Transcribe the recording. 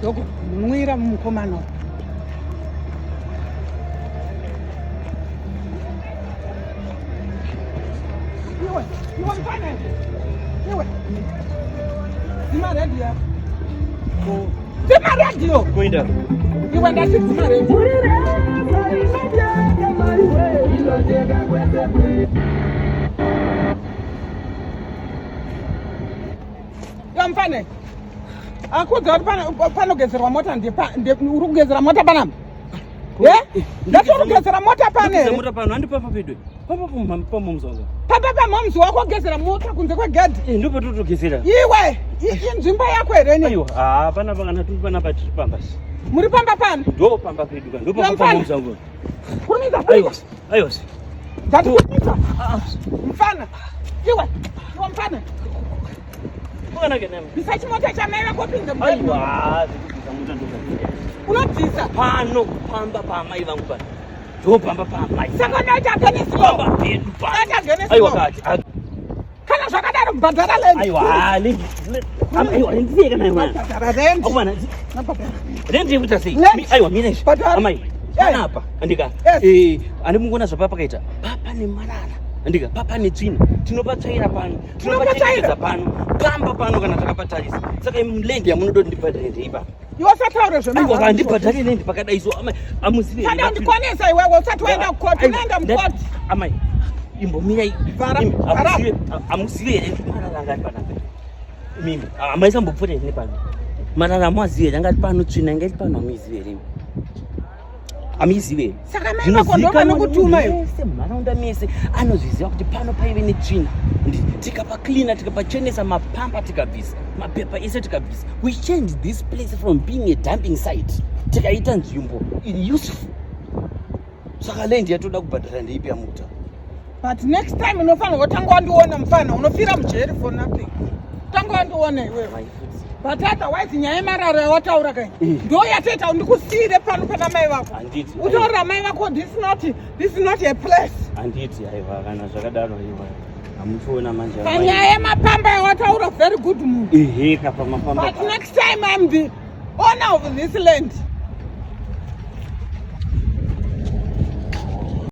Ndokunwira mukomana uyu. Iwe, iwe mfana iwe. Dzima radio yako. Dzima radio. Kuenda. Iwe ndati dzima radio. Iwe mfana akudza kuti panogezerwa mota uri kugezera mota panapa ndati uri kugezera mota pane mota pano handi papa pedu papa pamomzi wangu papa pamomzi wako gezera mota kunze kwegedhi eh, ndipo totogezera iwe inzvimbo yako here ni aiwa haa panapa kana tiri panapa tiri pamba muri pamba pano ndo pamba pedu ka ndo pamba pamomzi wangu Kurumidza. Aiwa. Aiwa. Ndati kurumidza. Ah, ah. Mfana. Iwe. Iwe mfana. Bisa chimota chamai vako pinze mugedhi. Aiwa, zvekubvisa mota ndoka. Unobvisa. Pano pamba pamai vangu pano. Ndo pamba pamai. Saka unoita against law. Pamba pedu pano. Unoita against law. Aiwa kati. Kana zvakadaro bhadhara land. Aiwa, land. Aiwa, rent sei kana mwana? Bhadhara rent. Akumana. Rent yekuita sei? Aiwa, mina izvi. Amai. Panapa, andika. Eh, ane mungoona zvapa pakaita. Papa nemarara. Andika, papa netsvina. Tinopatsvaira pano. Tinopachengetedza pano. Pamba pano kana takapatarisa. Saka land yamunoda kuti ndibhadhare ndeipa. Iwe usataure zvemahara. Aiwa, handibhadhari land pakadai so amai amuzivi. Kana undikonesa iwewe usati waenda kukoti, unoenda mukoti. Amai, imbomirai. Amuzivi here marara anga ari panapa? Mimi, amai sambopfuura here nepano? Marara amuazivi here anga ari pano tsvina anga iri pano amuizivi here? Amizive. Saka mai vako ndo vanokutuma iwe. Mese munharaunda mese anozviziva kuti pano paive netsvina. Tikapa cleaner tikapachenesa mapamba tikabvisa mapepa ese tikabvisa. We change this place from being a dumping site tikaita nzvimbo iri useful. Saka land yatoda kubhadhara ndeipi yamukuta? But next time unofanirwa kutanga wandiona mufana unofira mujeri for nothing. Tanga wandiona iwewe. But otherwise nyaya yemarara yawataura kai eh. ndo yatoita ndikusiire pano pana mai vako. Utaurira mai vako this not this is not a place. Handiti aiwa kana zvakadaro aiwa. Hamuchiona manje. Panyaya yemapamba yawataura very good munhu. Ehe kapa mapamba. But next time I'm the owner of this land.